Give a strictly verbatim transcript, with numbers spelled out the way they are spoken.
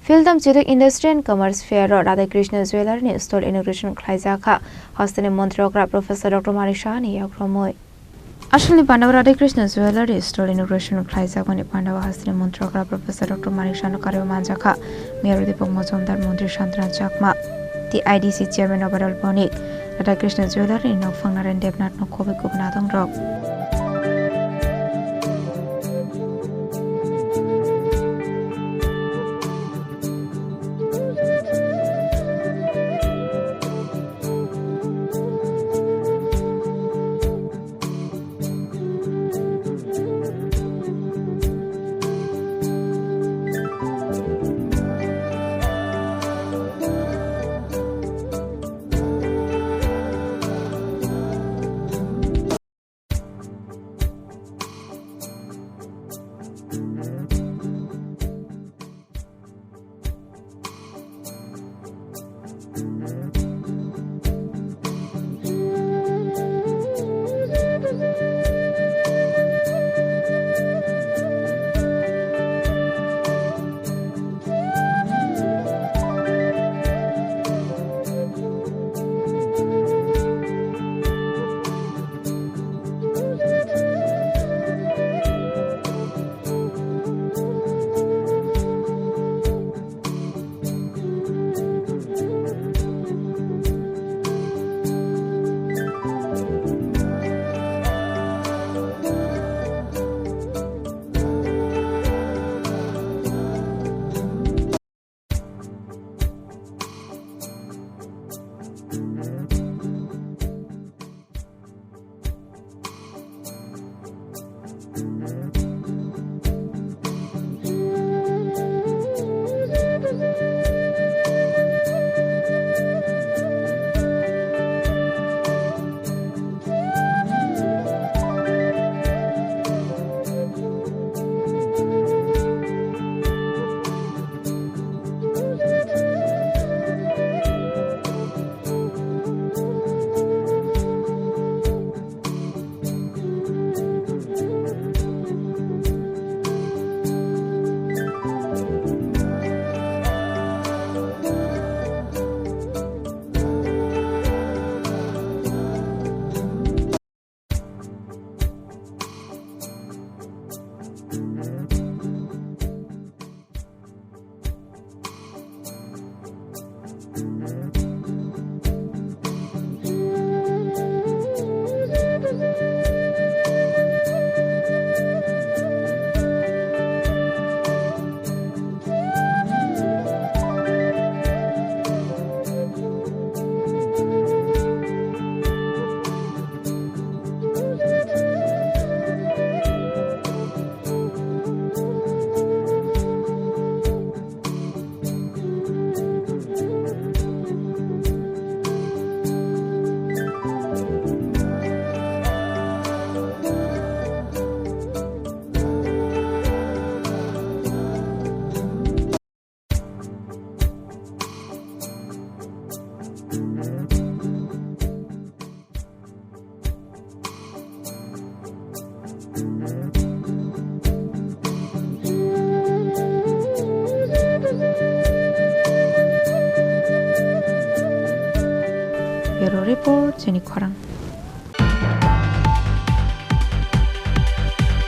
Phildam Chiduk Industry and Commerce Fair o Radhakrishna Jewellery ni stall inauguration khlaijak kha hasteni montri okra Professor Doctor Manik Saha ni yakromwi. Asalni pandao Radhakrishna Jewellery stall inauguration khlaijakmani pandao hasteni montri okra Professor Doctor Manik Saha no karwi manjak kha Mayor Deepak Majumdar, Montri Santana Chakma, T I D C Chairman Obadal Bonik. Radhakrishna Jewellery ni nokphang Naren Debnath no khobwi kubun adongrok. Bureau Report, Chini Khorang.